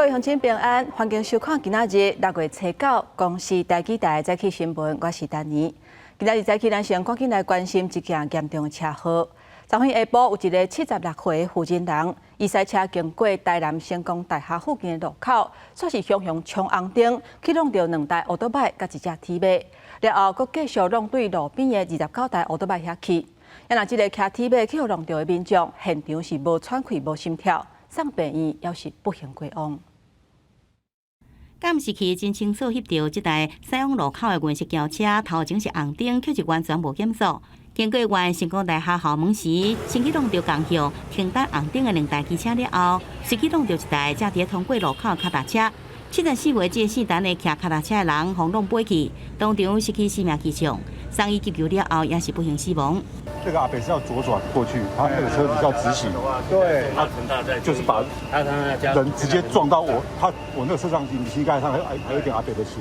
各位鄉親平安，歡迎收看今仔日6月初9公視台語台早起新聞，我是丹妮。今仔日早起，咱先趕緊來關心一件嚴重的車禍。昨昏下晡，有一个76歲的婦人人，伊駛車經過台南成功大學附近的路口，煞是雄雄衝紅燈，去挵著兩台歐多擺佮一隻鐵馬，了後閣繼續挵對路邊的29台歐多擺遐去。啊若這个騎鐵馬去予挵著的民眾，現場是無喘氣、無心跳，送病院猶是不幸過往。監視器真清楚翕著這台駛往路口的銀色轎車，頭前是紅燈，卻是完全無減速。經過原成功大學校門時，先去挵著仝向停等紅燈的兩台機車了後，隨去挵著一台正佇通過路口的跤踏車。74歲這个姓陳的騎跤踏車的人，予挵飛去，當場失去生命跡象，送醫急救了後，也是不幸死亡。這個阿伯是要左轉過去，他那個車子要直行，對，他就是把人直接撞到我，他我那個車上引擎蓋上還有一點阿伯的血，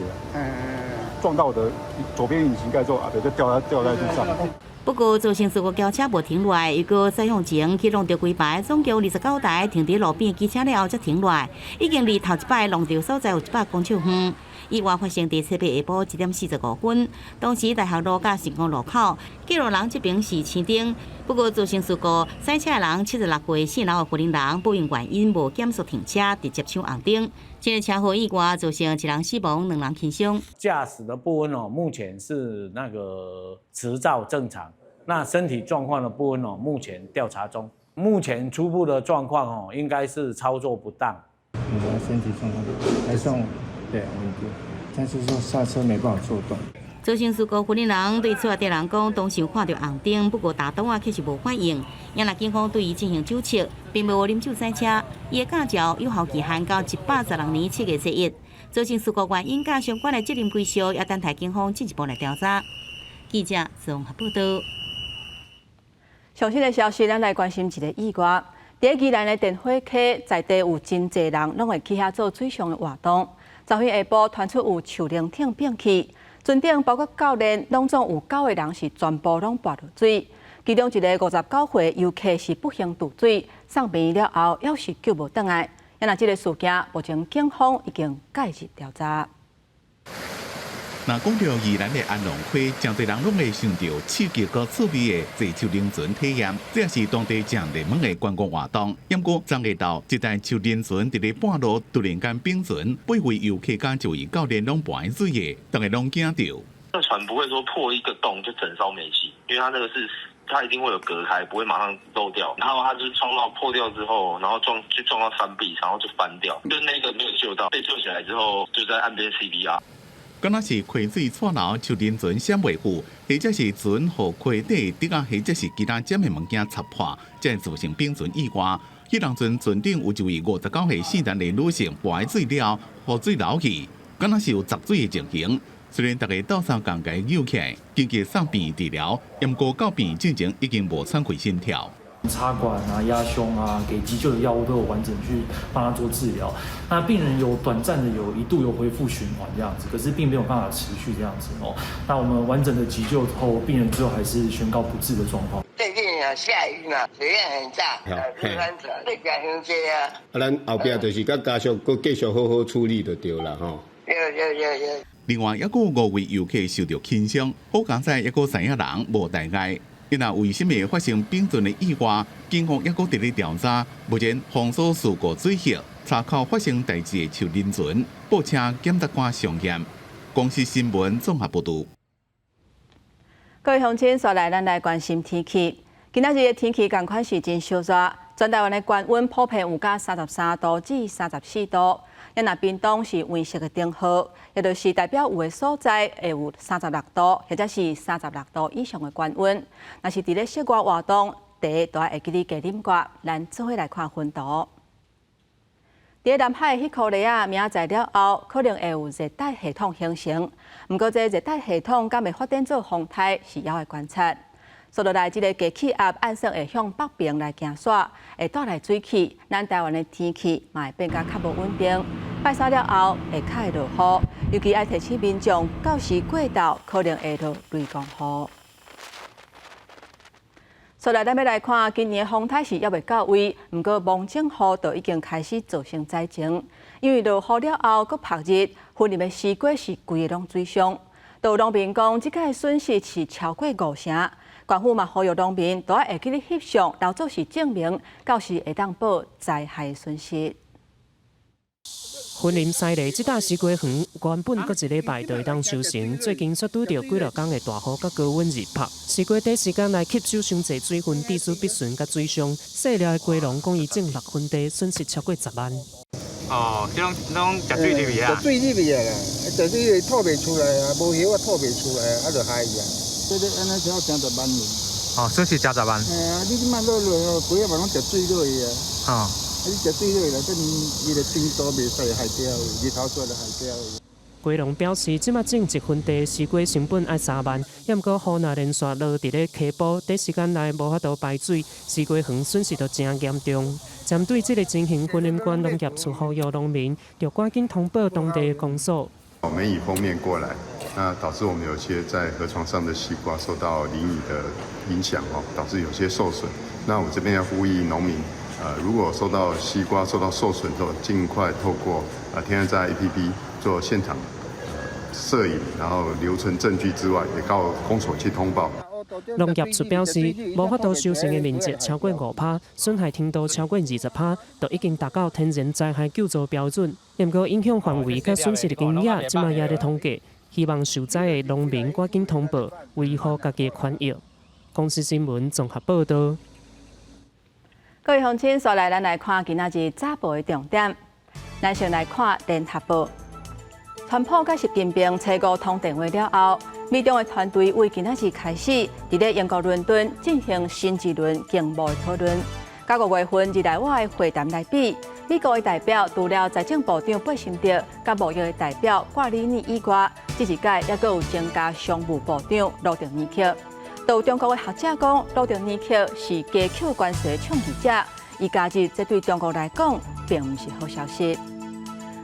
撞到我的左邊引擎蓋之後，阿伯就掉在地上。不過造成事故轎車無停落來，又閣駛向前去挵著幾排，總共29台停佇路邊的機車了後才停落來，已經離頭一擺挵著所在有100公尺遠。意外發生佇初八下晡1點45分，當時大學路佮成功路口，過路人這邊是青燈。不過造成事故，駛車的人76歲姓劉的婦人，不明原因無減速停車，直接搶紅燈。這個車禍意外造成一人死亡，兩人輕傷。駕駛的部分哦，目前是那個執照正常，那身體狀況的部分哦，目前調查中。目前初步的狀況哦，應該是操作不當。你的身體狀況還算對穩定，但是說剎車沒辦法做動。造成事故婦人對厝內底人講，當時有看著紅燈，不過踏檔仔卻是無反應。也若警方對伊進行酒測，並無啉酒駛車。伊的駕照有效期限到116年7月1日。造成事故原因佮相關的責任歸屬，也等待警方進一步來調查。記者綜合報道。上新的消息，咱來關心一个意外。佇宜蘭的電火溪，在地有真濟人攏會去遐做水上的活動。昨昏下晡傳出有樹靈艇變去，船頂包括教練，攏總有九個人是全部攏跋落水。其中一个59歲遊客是不幸墜水，送病院了後，猶是救無轉來。啊若這个事件，目前警方已經介入調查。若講著宜蘭的安龍溪，誠濟人攏會想著刺激閣趣味的坐樹輪船體驗，這也是當地誠熱門的觀光活動。毋過，昨下晝一台樹輪船佇咧半路突然間翻船，八位遊客佮一位教練攏跋佇水下，逐家攏驚著。那船不會說破一個洞就整艘沒氣，因為它那個是它一定會有隔開，不會馬上漏掉。然後它就衝到破掉之後，然後撞就撞到山壁，然後就翻掉。就那個沒有救到，被救起來之後就在岸邊 CPR。敢若是溪水掣流，樹輪船閃袂赴，或者是船予溪底滴仔，或者是其他尖的物件插破，才會造成翻船意外。彼當陣船頂有一位59歲姓陳的女性跋佇水了，予水流去，敢若是有雜水的情形。雖然逐家鬥相共共救起來，緊急送病院治療，毋過到病院進前已經無喘氣心跳。插管啊、壓胸啊，給急救的藥物都有完整去幫他做治療。那病人有短暫的有一度有恢復循環這樣子，可是並沒有辦法持續這樣子哦。那我們完整的急救後，病人最後還是宣告不治的狀況。最近啊下雨嘛，水量很大，翻船，會加傷濟啊。啊，咱後壁就是佮家屬閣繼續好好處理就對啦，吼。對對對對。另外，猶閣有五位遊客受著輕傷，好佳哉，猶閣三个人無大礙。因為為什麼會發生翻船的意外？警方猶閣佇咧調查。目前封鎖事故水域，查扣發生代誌的樹輪船，報請檢察官相驗。公視新聞綜合報導。各位鄉親，紲來咱來關心天氣。今仔日的天氣仝款是真燒熱，全台灣的高溫普遍有到33度至34度。啊若屏東是黃色的燈號，也就是代表有的所在會有36度，或者是36度以上的高溫。若是佇咧室外活動，茶都愛會記得加啉寡。咱做伙來看雲圖。佇南海彼箍螺仔，明仔載了後可能會有熱帶系統形成。毋過，這熱帶系統敢會發展做風颱，是猶愛觀察。紲落來，這个低氣壓按算會向北邊來行徙，會帶來水汽，咱台灣的天氣嘛會變甲較無穩定。拜三了後會較會落雨，尤其愛提醒民眾，到時過晝可能會落雷公雨。所來，咱欲來看，今年風颱是猶未到位，毋過芒種雨就已經開始造成災情。因為落雨了後，閣曝熱，雲林的西瓜是規个攏水傷。都有農民講，這擺損失是超過五成。縣府嘛呼籲農民都愛會記咧翕相，留做是證明，到時會當報災害損失。雲林西螺這搭西瓜園原本閣一禮拜就會當收成，最近卻拄著幾落工的大雨佮高溫熱曝，西瓜短時間內吸收傷濟水分，致使必損佮水傷。細粒的瓜農講，伊種6分地，損失超過10萬。哦，這攏攏食水入去啊？食水入去啊啦，食水吐袂出來啊，無葉啊吐袂出來啊，啊就害去啊。這個按呢才成十萬元。哦，損失成十萬。嘿啊，你這擺落落，瓜仔嘛攏食水落去啊。哦。啊，你食水落去，等伊個程度袂使害掉，日頭出來就害掉。瓜農表示，這擺種1分地西瓜成本愛3萬，猶毋過雨若連續落佇咧溪埔，短時間內無法度排水，西瓜園損失就誠嚴重。針對這个情形，雲林縣農業處呼籲農民，著趕緊通報當地公所。梅雨鋒面過來，那導致我們有些在河床上的西瓜受到淋雨的影響哦，導致有些受損。那我這邊要呼籲農民，如果受到西瓜受到受損之後，盡快透過天災災 APP 做現場攝影，然後留存證據之外，也到公所去通報。農業處表示，無法度收成的面積超過5%，損害程度超過20%，就已經達到天然災害救助標準。毋過影響範圍佮損失的金額，這擺也咧統計，希望受災的農民趕緊通報，維護家己的權益。公視新聞綜合報導。各位鄉親，紲來咱來看今仔日早報的重點。咱先來看聯合報，川普佮習近平初五通電話了後，美中的團隊為今仔日開始，佇咧英國倫敦進行新一輪經貿的討論。佮5月份日內瓦的會談來比，美國的代表除了財政部長貝森特、佮貿易的代表掛里尼以外，這一擺猶閣有增加商務部長羅德尼克。都有中國的學者講，羅德尼克是加扣關稅的倡議者，伊加入這對中國來講並毋是好消息。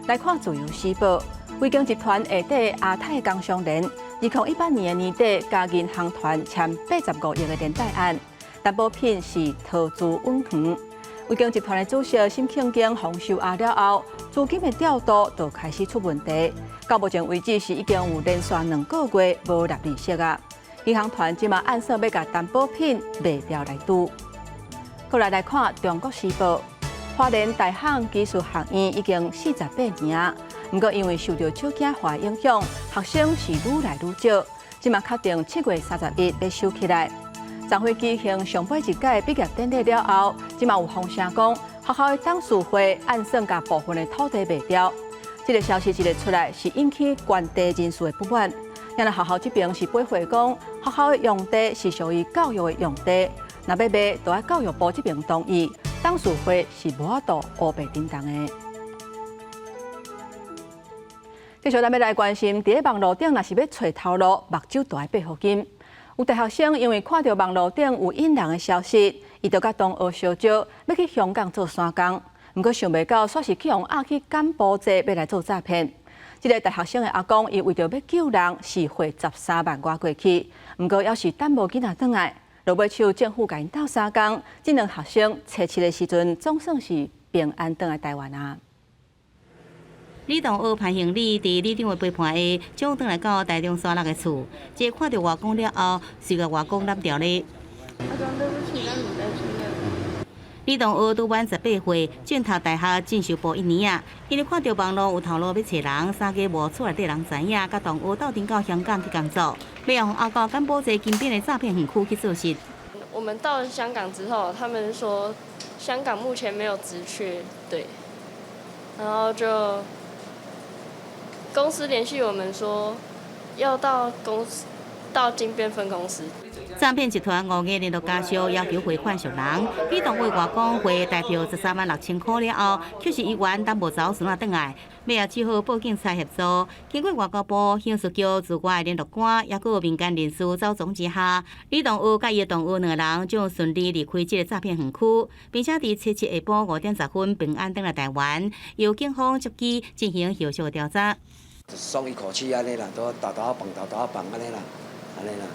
來看《自由時報》，維京集團下底亞太工商聯，2018年的年底，佮銀行團簽85億的連帶案，擔保品是投資穩園。維京集團的主席沈慶京予收押了後，資金的調度就開始出問題。到目前為止是已經有連續2個月無納利息啊。銀行團這馬按算欲共擔保品賣掉來賭。過來來看《中國時報》，花蓮大漢技術學院已經48年啊，毋過因為受著少子化影響，學生是愈來愈少。這馬確定7月31欲收起來。昨昏舉行上尾一屆畢業典禮了後，這馬有風聲講學校的董事會按算共部分的土地賣掉。這个消息一个出來，是引起關地人士的不滿。因為學校這邊是回駁講，學校的用地是屬於教育的用地，若欲賣，就愛教育部這邊同意，董事會是無法度烏白振動的。繼續咱欲來關心，佇咧網路頂，若是欲揣頭路，目睭就愛閉予緊。有大學生因為看著網路頂有引人的消息，伊就佮同學相招，欲去香港做散工。毋過想袂到，煞是去予壓去柬埔寨，欲來做詐騙。這个大學生的阿公，伊為著欲救人，是匯13萬外過去。毋過，猶是等無囡仔轉來，落尾手政府共𪜶鬥相共，這兩學生初七的時陣，總算是平安轉來台灣啊。李同學潘興禮佇里長的陪伴下，轉轉來到台中沙鹿的厝，這看著外公了後，隨共外公攬牢咧。阿公，對不起，咱毋知出李同學拄滿18歲，轉讀大學進修部一年啊。因為看著網路有頭路欲揣人，三更無厝內底人知影，佮同學鬥陣到香港去工作，欲予押到柬埔寨金邊的詐騙園區去做事。我們到了香港之後，他們說香港目前沒有職缺，對，然後就公司聯繫我們說要到公司到金邊分公司。詐騙集團5月聯絡家屬，要求匯款贖人。李同學外公匯台票13萬6千塊了後，卻是猶原等無走孫仔轉來，尾仔只好報警察協助。經過外交部、刑事局駐外聯絡官，抑閣有民間人士走總之下，李同學佮伊的同學兩个人就順利離開這个詐騙園區，並且佇初七下晡5點10分平安轉來台灣，由警方接機進行後續調查。鬆一口氣按呢啦，都沓沓仔放，沓沓仔放按呢啦，按呢啦。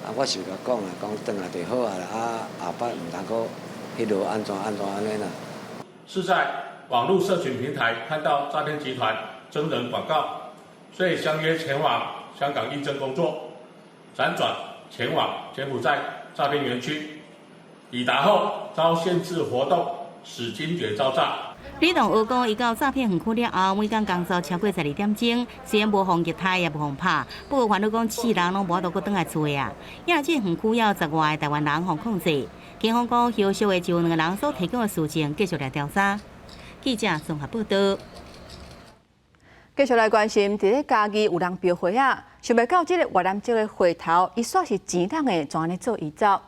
啊，我是共講啊，講轉來就好啊啦，啊後擺毋通閣彼落按怎按怎按呢啦。是在網路社群平台看到詐騙集團徵人廣告，所以相約前往香港應徵工作，輾轉前往柬埔寨詐騙園區，抵達後遭限制活動，使驚覺遭詐。李同學講，伊到詐騙園區了後，每工工作超過12點鐘，雖然無予虐待，也無予拍，不過煩惱講死人攏無法度閣轉來厝的啊。因為這園區有10外個台灣人予控制，警方講後續會就兩個人所提供的事證繼續來調查。記者綜合報道。繼續來關心，佇咧嘉義有人標會啊，想袂到這个越南籍的會頭，伊煞是錢攏的，怎按呢做伊走。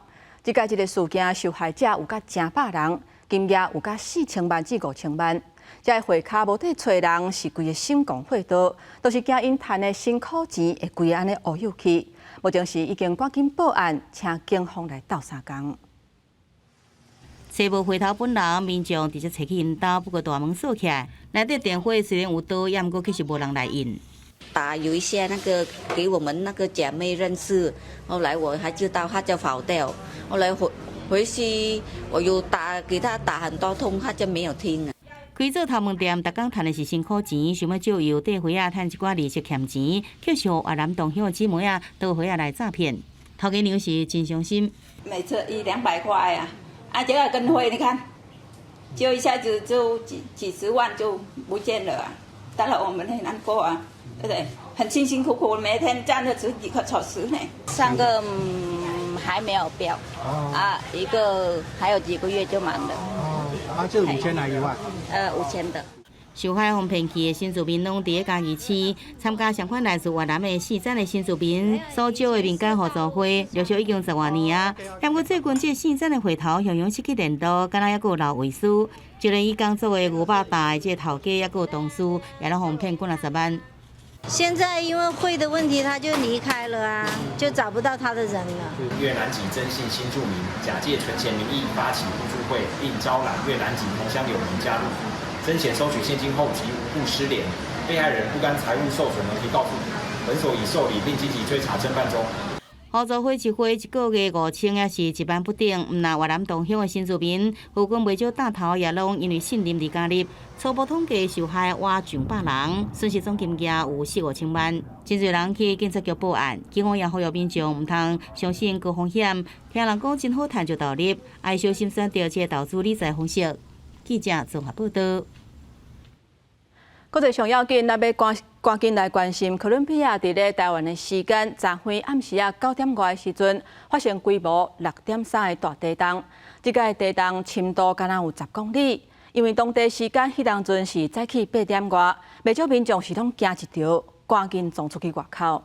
這擺這个事件受害者有甲成百人，金額有甲4000萬至5000萬。這个會跤無綴揣人，是規个省講會道，都是驚𪜶趁的辛苦錢會規个按呢烏有去。目前是已經趕緊報案，請警方來鬥相共。揣無會頭本人，民眾直接揣去𪜶兜，不過大門鎖起來，內底電話雖然有打，也毋過卻是無人來應。打有一些那個給我們那個姐妹認識，後來我還知道，他就跑掉。後來回去我又打給他打很多通，他就沒有聽啊。開做頭毛店，逐工趁的是辛苦錢，想欲借由綴歲仔趁一寡利息欠錢，卻是予越南同鄉的姊妹仔倒歲仔來詐騙。頭家娘是真傷心。每次一兩百塊啊，啊，這個跟會你看，就一下子就幾十萬就不見了啊！當然我們很難過啊，對不對？很辛辛苦苦，每天站了十幾個小時呢。上個還沒有標，啊，一個還有幾個月就滿了。啊，這5000還1萬？5000的。受害予騙去的新住民攏佇咧嘉義市參加相款來自越南的四層的新住民所招的民間互助會，陸續已經10外年啊。不過最近這四層的會頭雄雄失去聯絡，敢若猶閣有留遺書，就連伊工作的牛肉大的這個頭家，猶閣有同事，也攏予騙幾若十萬。現在因為匯的問題，他就離開了啊，就找不到他的人了。越南籍曾姓新住民假借存錢名義發起互助會，並招攬越南籍同鄉友人加入。曾賢收取現金後即無故失聯，被害人不甘財物受損而提告訴，本所已受理並積極追查偵辦中。互助會一會一個月5000，也是1萬不等。毋但越南同鄉的新住民，附近袂少大頭也攏因為信任而加入。初步統計受害倚上百人，損失總金額有四五千萬。真濟人去警察局報案，警方也呼籲民眾毋通相信高風險，聽人講真好趁就投入，愛小心選擇這個投資理財方式。記者綜合報道。國際上要緊，咱欲趕緊來關心，哥倫比亞佇咧台灣的時間昨昏暗時仔9點外的時陣，發生規模6.3的大地動。這擺地動深度敢若有10公里，因為當地時間彼當陣是早起8點外，袂少民眾是攏驚一趒，趕緊衝出去外口。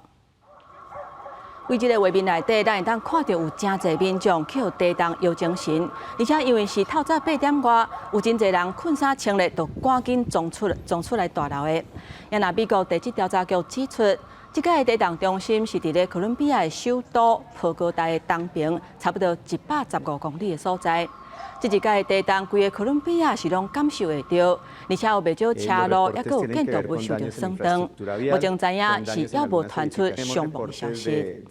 佇這个畫面內底，咱會當看著有誠濟民眾去予地動搖精神，而且因為是透早8點外，有真濟人睏衫穿咧，就趕緊衝出來大樓的。也若美國地質調查局指出，這擺地動中心是佇咧哥倫比亞的首都波哥大的東邊，差不多115公里的所在。這一擺地動，規个哥倫比亞是攏感受會著，而且有袂少車路，猶閣有建築物受著損斷。目前知影是猶無傳出傷亡的消息。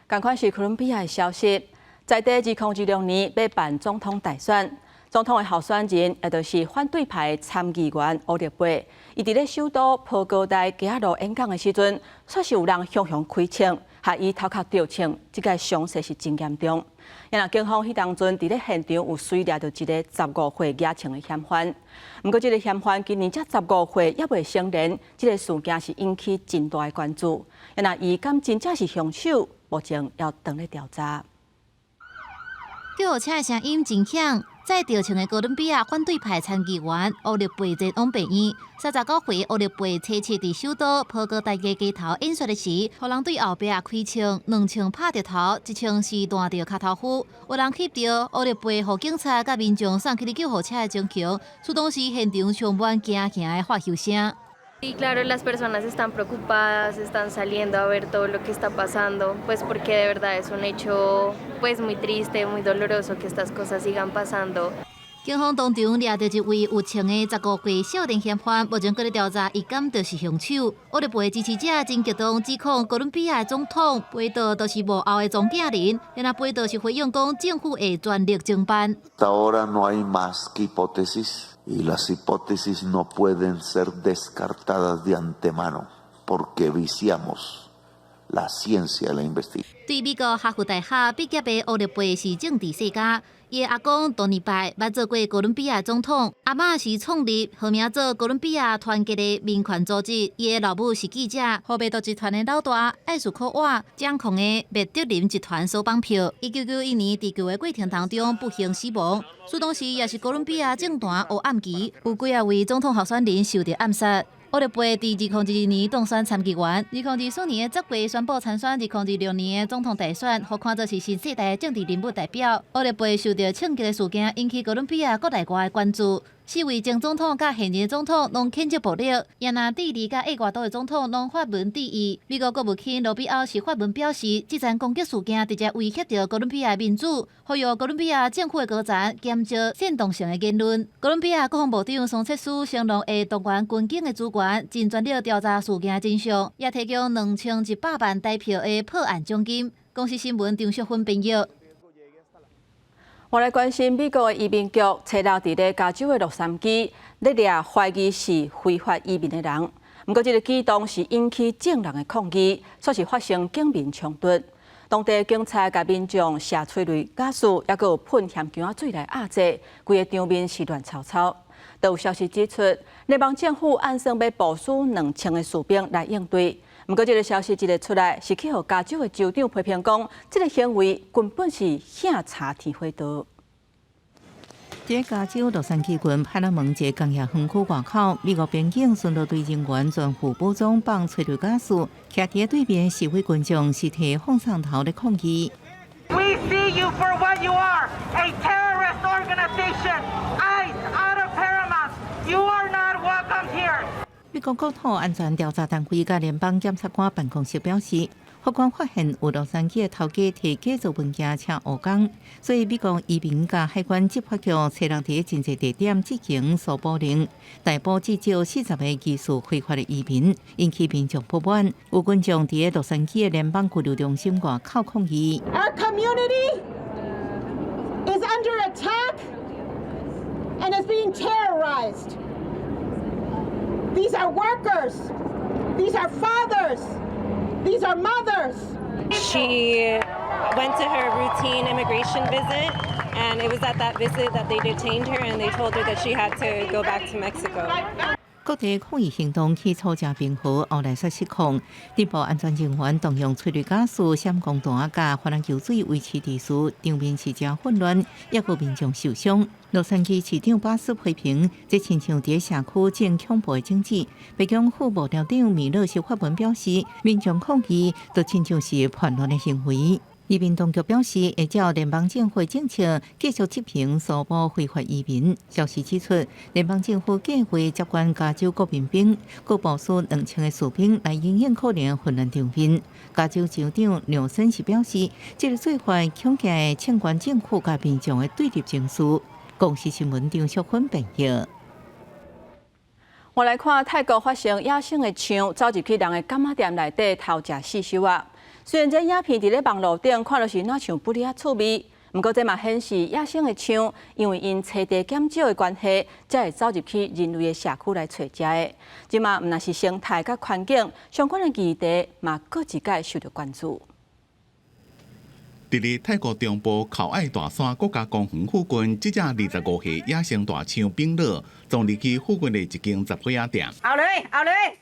仝款是哥倫比亞的消息，在佇2026年欲辦總統大選，總統的候選人也就是反對派參議員烏立貝，伊佇咧首都波哥大街仔路演講的時陣，煞是有人雄雄開槍，予伊頭殼著槍，這个傷勢是真嚴重。若警方彼當陣佇咧現場有隨掠著一个15歲額槍的嫌犯，毋過這个嫌犯今年才十五歲，猶未成年，這个事件是引起真大的關注。若伊敢真正是兇手，目前猶當咧調查。救護車的聲音真響，載著槍的哥倫比亞反對派參議員烏立貝前往病院。39歲烏立貝初七佇首都波哥大街街頭演說的時，予人對後壁開槍，兩槍拍著頭，一槍是彈著跤頭趺。有人翕著烏立貝予警察佮民眾送去救護車的情形，此當時現場充滿驚嚇的喝挾聲。 Y claro, las personas están preocupadas, están saliendo a ver todo lo que está pasando, pues porque de verdad es un hecho pues muy triste, muy doloroso que estas cosas sigan pasando. 警方當場掠著一位有槍的15歲少年嫌犯，目前閣咧調查，伊敢就是兇手。烏力貝支持者真激動，指控哥倫比亞總統貝多就是幕後的藏鏡人，然後貝多是回應講政府會全力偵辦。 Ahora no hay más que hipótesis y las hipótesis no pueden ser descartadas de antemano porque viciamos la ciencia de la investigación。對美國哈佛大學畢業的烏力貝是政治世家。伊的阿公多尼拜捌做過哥倫比亞總統，阿嬤是創立號名做哥倫比亞團結的民權組織。伊的老母是記者，予麥道集團的老大艾斯科瓦掌控的麥德林集團所綁票。1991年佇求的過程當中不幸死亡，此當時也是哥倫比亞政壇黑暗期，有幾仔位總統候選人受著暗殺。烏力貝佇2022年當選參議員，2024年的10月宣布參選2026年的總統大選，予看做是新世代政治人物代表。烏力貝受著衝擊的事件引起哥倫比亞國內外的關注。四位前總統佮現任總統攏譴責暴力，也若智利佮厄瓜多的總統攏發文致意。美國國務卿羅比歐是發文表示，這場攻擊事件直接威脅著哥倫比亞民主，呼籲哥倫比亞政府的高層減少煽動性的言論。哥倫比亞國防部長桑切斯承諾會動員軍警的資源，盡全力調查事件真相，也提供2100萬台票的破案獎金。公視新聞張淑芬編譯。我來關心美國的移民局，初六佇咧加州的洛杉磯，咧掠懷疑是非法移民的人。毋過，這个舉動是引起眾人的抗議，煞是發生警民衝突。當地警察共民眾射催淚瓦斯，抑閣有噴薟薑仔水來壓制，規个場面是亂糟糟。都有消息指出，聯邦政府按算欲部署2000个士兵來應對。毋過，這个消息一个出來，是去予加州的州長批評講，這个行為根本是喝茶天火道。佇加州洛杉磯郡派拉蒙一个工業園區外口，美國邊境巡邏隊人員全副武裝放催淚瓦斯，徛佇對面示威群眾是提放送頭咧抗議。 We see you for what you are, a terrorist organization. ICE out of Paramount. You are not welcome here. 美國國土安全調查單位佮聯邦檢察官辦公室表示，法官發現有洛杉磯的頭家提假造文件請移工，所以美國移民佮海關執法局初六佇真濟地點執行搜捕令，逮捕至少40個疑似非法的移民，引起民眾不滿。有群眾佇洛杉磯的聯邦拘留中心外口抗議。 Our community is under attack and is being terrorized. These are workers. These are fathers. These are mothers. She went to her routine immigration visit, and it was at that visit that they detained her and they told her that she had to go back to Mexico. 各地抗議行動起初誠平和，後來煞失控。內部安全人員動用催淚瓦斯、閃光彈、佮番仔球水維持秩序，場面是誠混亂，抑閣民眾受傷。洛杉磯市長巴斯批評，這親像佇社區種恐怖的種子。白宮副幕僚長米勒是發文表示，民眾抗議就親像是叛亂的行為。移民當局表示，會照聯邦政府政策繼續執行搜捕非法移民。消息指出，聯邦政府計劃接管加州國民兵，閣部署2000個士兵來因應可能混亂場面。加州州長紐森是表示，這个做法恐驚會衝懸政府佮民眾的對立情緒。公視新聞張淑芬編譯。我來看泰國發生野生的象走入去人的柑仔店內底偷食四收仔。雖然這影片佇咧網路頂看著是若像不哩仔趣味，毋過這嘛顯示野生的象，因為𪜶棲地減少的關係，才會走入去人類的社區來揣食的。這馬毋但是生態佮環境相關的議題，嘛閣一擺受著關注。佇咧泰國中部考愛大山國家公園附近，這隻25歲野生大象冰樂，撞入去附近的一間雜貨仔店。 เอาเลยเอาเลย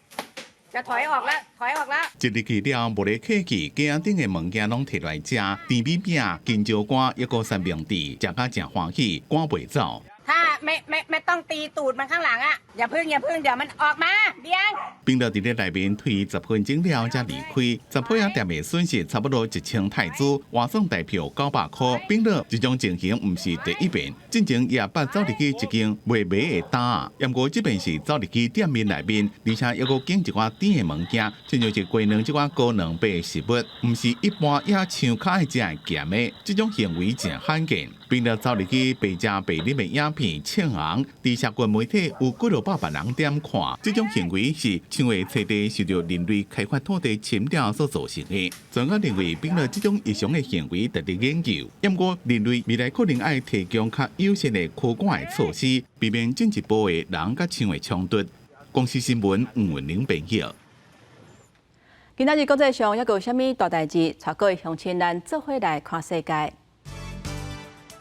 จะถอยออกแล้วถอยออกแล้ว 一入去了，無咧客氣，架仔頂的物件攏提來食，甜米餅、金蕉乾，抑閣三明治，食甲誠歡喜，趕袂走。 ถ้าไม่ไม่ไม่ต้องตีตูดมันข้างหลังอ่ะอย่าพึ่งอย่าพึ่งเดี๋ยวมันออกมาเบียง 冰樂佇咧內面推10分鐘了，才離開。雜貨仔店的損失差不多1000泰銖，換算台票900箍。冰樂這種情形毋是第一遍，進前也捌走入去一間賣襪的擔仔，毋過這遍是走入去店面內面，而且抑閣揀一寡甜的物件，親像是雞卵這款高蛋白的食物，毋是一般野象較愛食的鹹的。這種行為誠罕見。冰樂走入去白食白啉的影片唱紅，佇社群媒體有幾落百萬人點看。這種行為是象會冊地受著人類開發土地侵佔所造成的。專家認為，冰樂這種異常的行為值得研究。毋過，人類未來可能愛提供較友善的科管的措施，避免進一步的人佮象的衝突。公視新聞吳文玲編譯。今仔日國際上猶閣有啥物大代誌？帶各位鄉親咱做伙來看世界。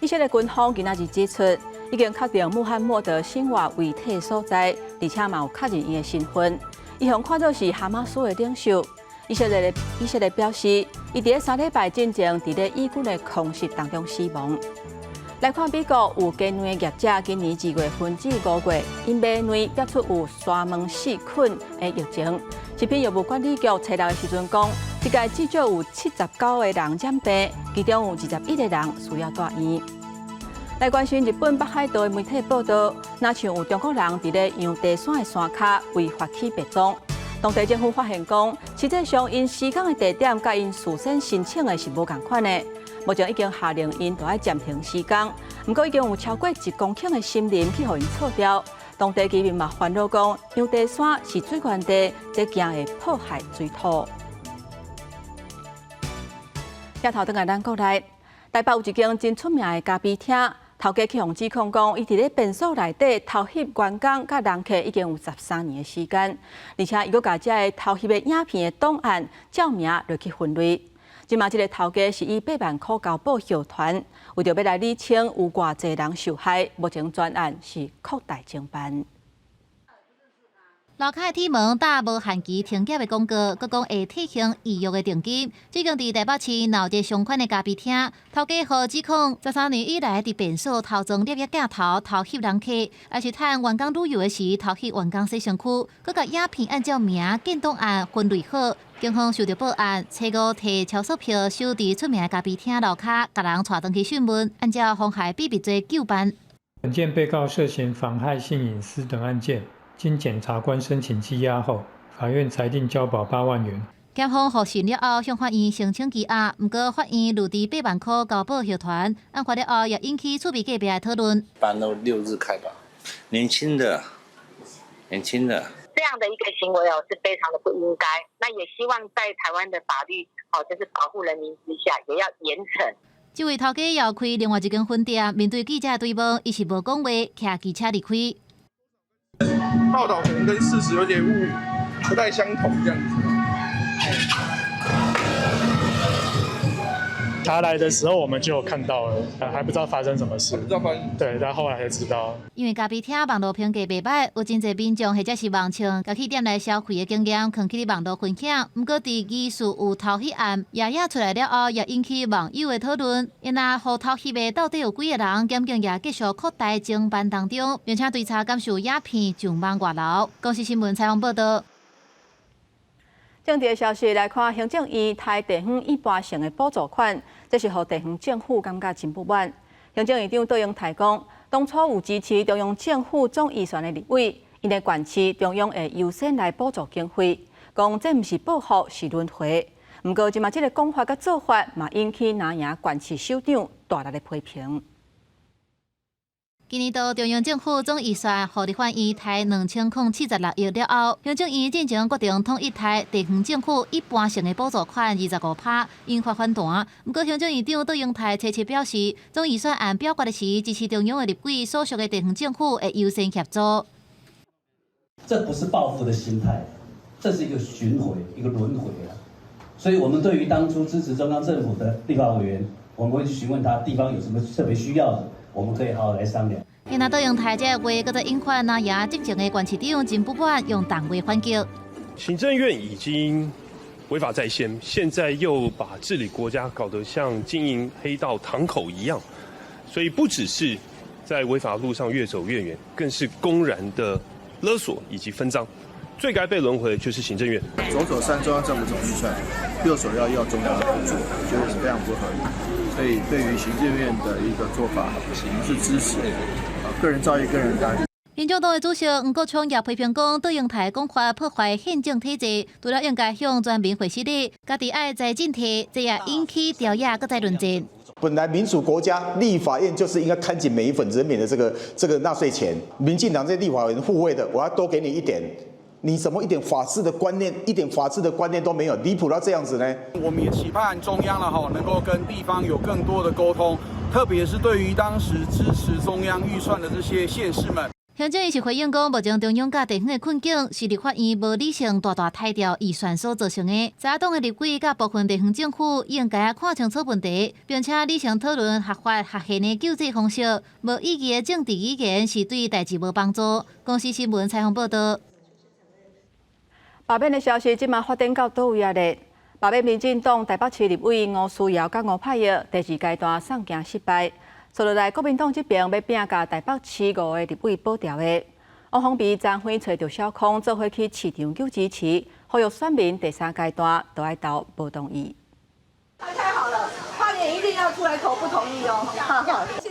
以色列軍方今仔日指出，已經確定穆罕默德辛瓦遺體所在，而且嘛有確認伊的身份。伊予看做是哈馬斯的領袖。以色列表示，伊佇咧3禮拜進前，佇咧以軍的空襲當中死亡。來看美國有雞卵的業者，今年2月份至5月，𪜶買卵檢出有沙門氏菌的疫情。食品藥物管理局初六的時陣講，這屆至少有79個人染病，其中有21個人需要住院。來關心日本北海道的媒體報道，若像有中國人佇咧楊地山的山跤違法起白樁。當地政府發現講，實際上𪜶施工的地點佮𪜶事先申請的是無仝款的。目前已經下令𪜶著愛暫停施工，毋過已經有超過1公頃的森林去予𪜶鋤掉。當地居民嘛煩惱講，楊地山是水源地，這驚會破壞水土。鏡頭轉來咱國內，台北有一間真出名的咖啡廳，頭家去予指控講，伊佇咧便所內底偷翕員工佮人客已經有13年的時間，而且伊閣共這个偷翕的影片的檔案照名落去分類。這馬這个頭家是以8萬箍交保後傳，為著欲來理清有偌濟人受害，目前專案是擴大偵辦。樓跤的鐵門打無限期停業的廣告，閣講會退還預約的訂金。這間佇台北市鬧一個相款的咖啡廳，頭家予指控13年以來佇便所偷裝攝影鏡頭偷翕人客，抑是趁員工旅遊的時偷翕員工洗身軀，閣共影片按照名建檔案分類好。警方收著報案，初五提抄索票守佇出名的咖啡廳樓跤，共人帶轉去訊問，按照妨害秘密罪究辦。本件被告涉嫌妨害性隱私等案件，經檢察官申請羈押後，法院裁定交保8萬元。檢方予訊了後，向法院申請羈押，毋過法院落佇8萬箍交保後傳，案發了後也引起厝邊隔壁的討論。一般都六日開吧，年輕的，年輕的。這樣的一個行為哦，是非常的不應該。那也希望在台灣的法律哦，就是保護人民之下，也要嚴懲。這位頭家又開另外一間分店，面對記者追問，伊是無講話，騎機車離開。報道可能跟事實有點誤，不太相同，這樣子。他來的時候，我們就有看到了，還不知道發生什麼事。不知道發生。對，但後來才知道。因為咖啡廳網路評價袂䆀，有真濟民眾或者是網唱，共去店內消費的經驗，囥去佇網路分享。毋過，佇疑似有偷翕案，夜夜出來了後，也引起網友的討論。𪜶予偷翕的到底有幾个人？檢警也繼續擴大偵辦當中，並且追查監視影片上網外流。公視新聞採訪報導。政治的消息來看，行政院刣地方一般性的補助款，這是予地方政府感覺真不滿。行政院長卓榮泰講，當初有支持中央政府總預算的立委，𪜶的縣市中央會優先來補助經費，講這毋是報復，是輪迴。毋過，這馬這个講法佮做法，嘛引起南營縣市首長大力的批評。今年度中央政府總預算予立法院刣2076億了後，行政院進前決定統一刣地方政府一般性的補助款25%，引發反彈。毋過行政院長卓榮泰初七表示，總預算案表決的時，支持中央的立委所屬的地方政府會優先協助。這不是報復的心態，這是一個循環，一個輪迴啊。所以我們對於當初支持中央政府的立法委員，我們會去詢問他地方有什麼特別需要的。我們可以好好來商量。今仔卓榮泰這个話，閣再引發南營執政的縣市長真不滿，用重話反擊。行政院已經違法在先，現在又把治理國家搞得像經營黑道堂口一樣，所以不只是在違法路上越走越遠，更是公然的勒索以及分贓。最該被輪迴的就是行政院。左手刪中央政府總預算，右手要要中央的補助，我覺得是非常不合理。所以對於行政院的一個做法，我們是支持。個人造業，個人擔。民眾黨的主席黃國昌也批評講，卓榮泰講法破壞憲政體制，除了應該向全民會施禮，家己愛財政提，這也引起朝野閣再論戰。本來民主國家立法院就是應該看緊每一份人民的這個納稅錢。民進黨這些立法委員護衛的，我要多給你一點。你怎麼一點法治的觀念，一點法治的觀念都沒有，離譜到這樣子呢？我們也期盼中央了哈，能夠跟地方有更多的溝通，特別是對於當時支持中央預算的這些縣市們。行政院是回應講，目前中央佮地方的困境是立法院無理性大大刣掉預算所造成的。在野黨的立委佮部分地方政府應該看清楚問題，並且理性討論合法合憲的救濟方式。無意義的政治語言是對代誌無幫助。公視新聞採訪報道。罷免的消息，這馬發展到佗位仔咧？罷免民進黨台北市立委吳思瑤佮吳霈耀第二階段送件失敗，接落來國民黨這邊欲拼共台北市五个立委保牢的。王鴻薇、張輝揣趙小康做伙去市場求支持，呼籲選民第三階段都愛投無同意。太好了，花蓮一定要出來投不同意哦。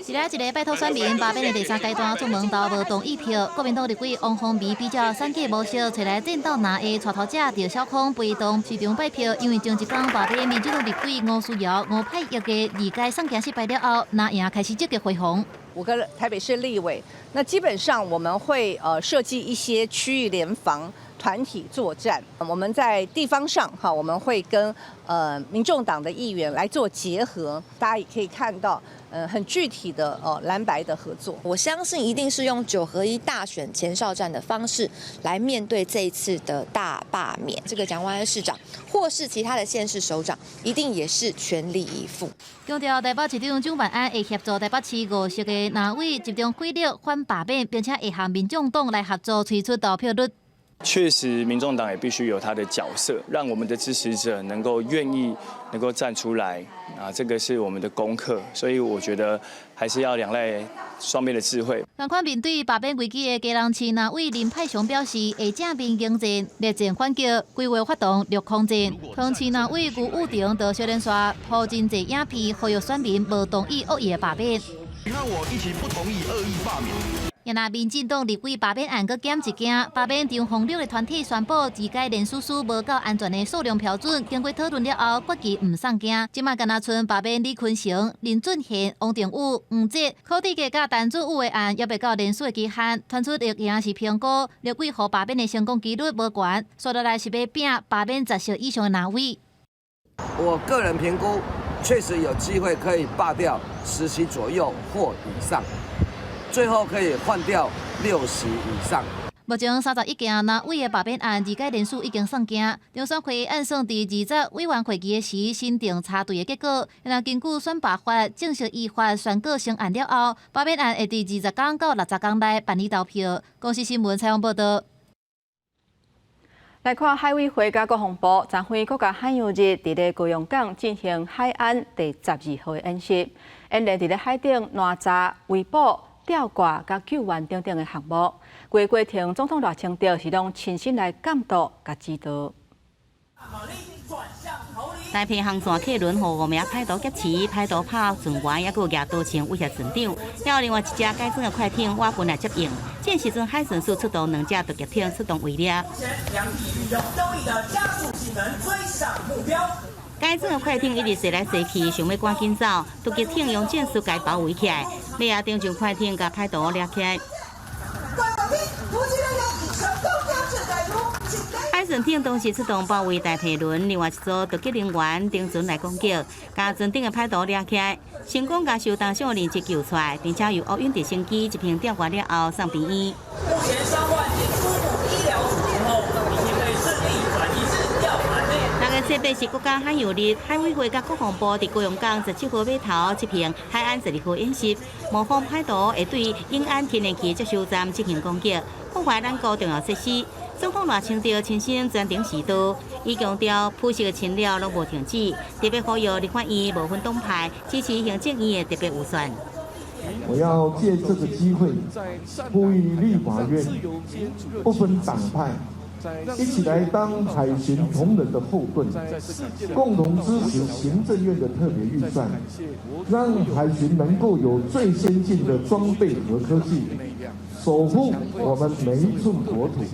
一个一个拜託選民罷免的第三階段出門投無同意票。國民黨立委王鴻薇比照選舉模式，揣來戰鬥藍的帶頭者趙小康陪同市場拜票，因為前一工罷免民進黨立委吳思瑤、吳霈耀的二階送件失敗了後，藍營開始積極回防。五個台北市立委，那基本上我們會設計一些區域聯防團體作戰。我們在地方上哈，我們會跟民眾黨的議員來做結合，大家也可以看到，很具體的哦藍白的合作。我相信一定是用9合1大選前哨戰的方式來面對這一次的大罷免。這個蔣萬安市長或是其他的縣市首長，一定也是全力以赴。強調台北市長蔣萬安會協助台北市五席的藍委集中火力反罷免，並且會和民眾黨來合作，催出投票率。確實，民眾黨也必須有他的角色，讓我們的支持者能夠願意能夠站出來啊，這個是我們的功課。所以我覺得還是要仰賴雙邊的智慧。仝款面對罷免危機的基隆市藍委林派雄表示，會正面迎戰，力戰反擊，規劃發動綠空戰。桃園市藍委辜玉婷就小連續鋪真濟影片，呼籲選民無同意惡意的罷免。你和我一起不同意惡意罷免。若若民進黨立委罷免案閣減一件，罷免張宏六的團體宣布，二階連署書無夠安全的數量標準，經過討論了後，決議毋送件。這馬干焦賰罷免李坤城、林俊憲、王定宇、黃哲、柯志杰佮陳祖武的案，猶未到連署的期限，傳出疫情是評估立委予罷免的成功幾率無懸，紲落來是欲拼罷免10席以上的藍委。我個人評估，確實有機會可以罷掉10席左右或以上。最後可以換掉6席以上。目前31件藍委的罷免案，二階連署已經送件，中選會按算佇20委員會議時審定查對的結果。若根據選罷法正式依法宣告成案了後，罷免案會佇20工到60工內辦理投票。公視新聞採訪報道。來看海委會佮國防部，昨昏閣佮海洋日佇咧高雄港進行海安第12號的演習，演練佇咧海頂攔查、圍捕、吊掛佮救援等等的項目。規個過程，總統賴清德是攏親身來監督佮指導。台澎航線客輪予五名歹徒劫持，歹徒拍船員，猶閣舉刀槍威脅船長。還有另外一隻改裝的快艇，瓦軍來接應。這時陣海巡署出動兩隻突擊艇出動圍掠。兩地運用優異的加速性能追上目標。改裝的快艇一直踅來踅去，想欲趕緊走。突擊艇用戰術共包圍起來，尾仔頂上快艇共歹徒掠起來。海巡艇同時出動包圍台澎輪，另外一組突擊人員登船來攻擊，共船頂的歹徒掠起來，成功共受重傷的人質救出來，並且由烏雲直升機一並吊掛了後送病院。目前傷患經初步醫療處置後，已經被順利轉移至吊盤內。六月七日是國家海洋日，海委會佮國防部佇高雄港17號碼頭執行海安12號演習，模仿歹徒會對永安天然氣接收站進行攻擊，破壞咱國重要設施。總統賴清德親身全程指導，伊強調普世的侵略攏無停止，特別呼籲立法院無分黨派支持行政院的特別預算。我要借這個機會呼籲立法院不分黨派，一起來當海巡同仁的後盾，共同支持行政院的特別預算，讓海巡能夠有最先進的裝備和科技，守護我們每一寸國土。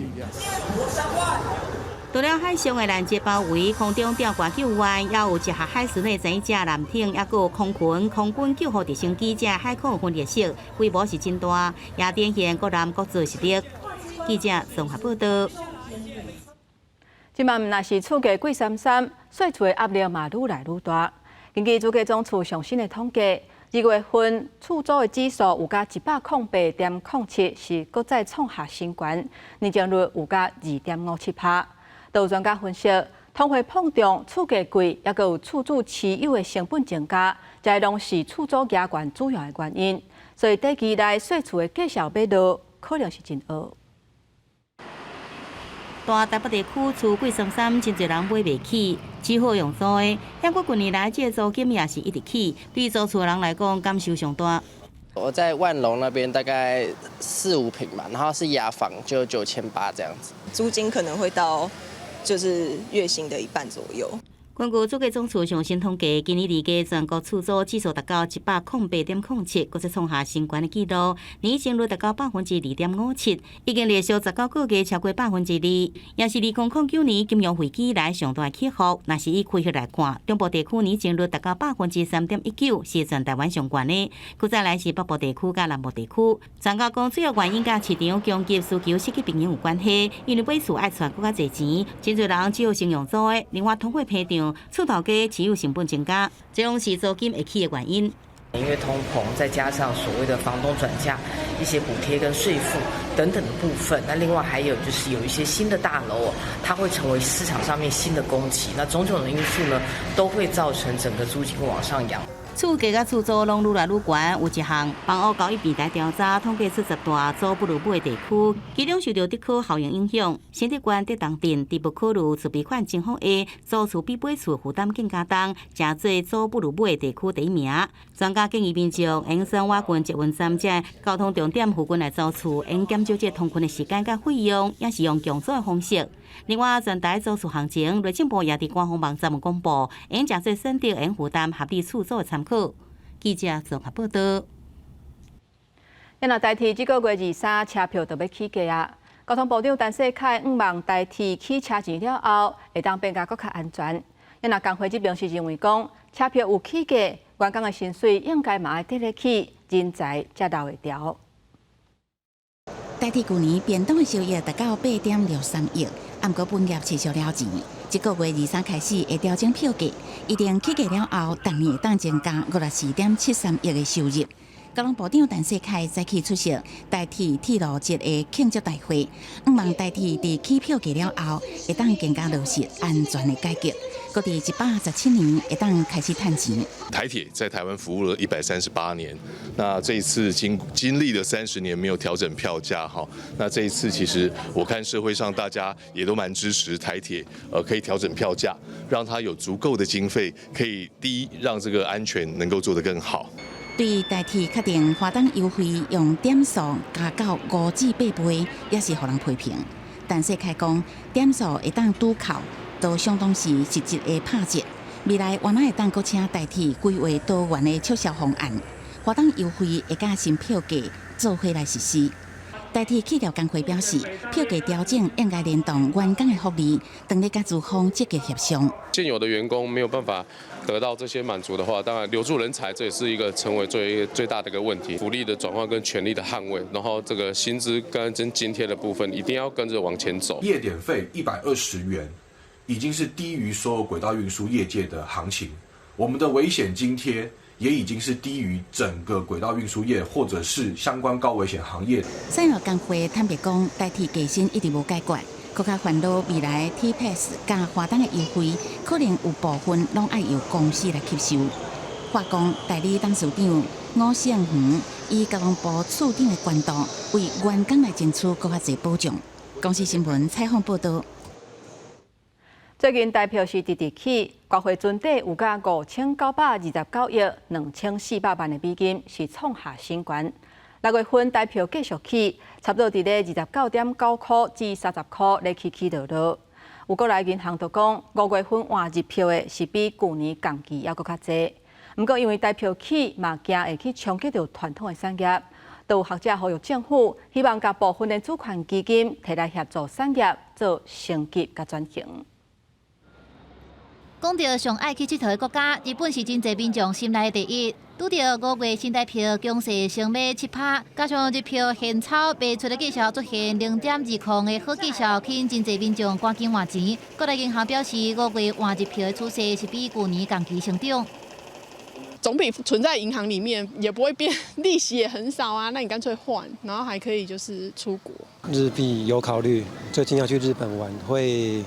當除了海上的攔截包圍、空中吊掛救援，也有結合海事的潛艇、艦艇，抑閣有空群、空軍救護直升機，這海空分列式，規模是真大，也展現國艦國造實力。記者綜合報道。這擺毋但是厝價貴參參，稅厝的壓力嘛愈來愈大。根據主計總處上新的統計，2月份厝租的指數有加108.07，是閣再創下新高，年增率有加2.57%。都有專家分析，通貨膨脹、厝價貴，抑閣有厝主持有的成本增加，這攏是厝租加懸主要的原因。所以短期內細厝的價數欲落，可能是真僫。大台北地區厝貴參參，真濟人買袂起，只好用租的。不過近年來，這個租金也是一直起，對租厝的人來講，感受上大。我在萬隆那邊大概四五坪嘛，然後是雅房，就9800這樣子。租金可能會到就是月薪的一半左右。根據主計總處上新統計，今年二月全國厝租指數達到108.07，閣再創下新高的紀錄，年增率達到2.57%，已經連續19個月超過2%，也是2009年金融危機以來上大起伏。若是以開發來看，中部地區年增率達到3.19%，是全台灣上懸的。閣再來是北部地區佮南部地區。專家講，主要原因佮市場供給需求失去平衡有關係，因為買厝愛揣閣較濟錢，真濟人只好先用租的。另外，通貨膨脹，厝頭家持有成本增加，這攏是租金會起的原因。因為通膨，再加上所謂的房東轉嫁一些補貼跟稅負等等的部分，那另外還有就是有一些新的大樓，它會成為市場上面新的供給，那種種的因素呢，都會造成整個租金往上揚。厝價佮厝租攏愈來愈懸，有一項房屋交易平台調查統計出10大租不如買的地區，其中受著竹科效應影響，新竹縣竹東鎮佇無考慮自備款情況下，租厝比買厝負擔更加重，成做租不如買的地區第一名。專家建議民眾應選倚近捷運站這交通重點附近來租厝，應減少這通勤的時間佮費用，也是用共租的方式。另外，全台租厝行情，內政部也佇官方網站公布，應誠做選擇應負擔合理厝租的參考。記者綜合報道。若台鐵這個月23車票就欲起價啊！交通部長陳世凱向望台鐵起車錢了後，會當變甲閣較安全。若工會這邊是認為講，車票有起價，員工的薪水應該嘛愛綴咧起，人才才留會牢。台鐵舊年變動的收益達到8.63億，毋過本業持續了錢。這個月23開始會調整票價，一定起價了後，逐年會當增加54.73億的收入。交通部長陳世凱早起出席台鐵鐵路節的慶祝大會，向望台鐵佇起票價了後，會當更加落實安全的改革，閣佇117年會當開始趁錢。台鐵在台灣服務了138年，那這一次經歷了30年沒有調整票價哈，那這一次其實我看社會上大家也都蠻支持台鐵，可以調整票價，讓它有足夠的經費，可以第一讓這個安全能夠做得更好。對台鐵確定華東優惠用點數加到5至8倍，也是予人批評。陳世凱講，點數會當拄扣，都相當是實質的拍折。未來原來會當閣請台鐵規劃多元的促銷方案，華東優惠會佮新票價做伙來實施。台鐵企業工會表示，票價調整應該聯動員工的福利，當咧佮資方積極協商。現有的員工沒有辦法得到這些滿足的話，當然留住人才，這也是一個成為最最大的一個問題。福利的轉換跟權利的捍衛，然後這個薪資跟津貼的部分，一定要跟着往前走。夜點費120元，已經是低於所有軌道運輸業界的行情。我們的危險津貼也已經是低於整個軌道運輸業或者是相關高危險行業。產業工會坦白講，台鐵加薪一直無解決，閣較煩惱未來 T Pass 佮華東的優惠，可能有部分攏愛由公司來吸收。化工代理董事長吳勝宏以交通部處長的權度，為員工來爭取閣較濟保障。公視新聞採訪報導。最近台票是直直起，國匯存底有甲5929.9億2400萬的美金，是創下新高。6月份台票繼續起，差不多佇咧29.9塊至30塊咧起起落落。有國內銀行就講，5月份換日票的是比舊年同期猶閣較濟。毋過因為台票起嘛，驚會去衝擊著傳統的產業，都有學者呼籲政府，希望共部分的主權基金提來協助產業做升級佮轉型。講著上愛去𨑨迌的國家，日本是真濟民眾心內的第一。拄著5月新台票強勢升碼7%，加上日票現鈔賣出的績效出現0.20的好績效，吸引真濟民眾趕緊換錢。國內銀行表示，5月換日票的趨勢是比舊年同期成長。總比存在銀行裡面也不會變，利息也很少啊。那你乾脆換，然後還可以就是出國。日幣有考慮，最近要去日本玩，會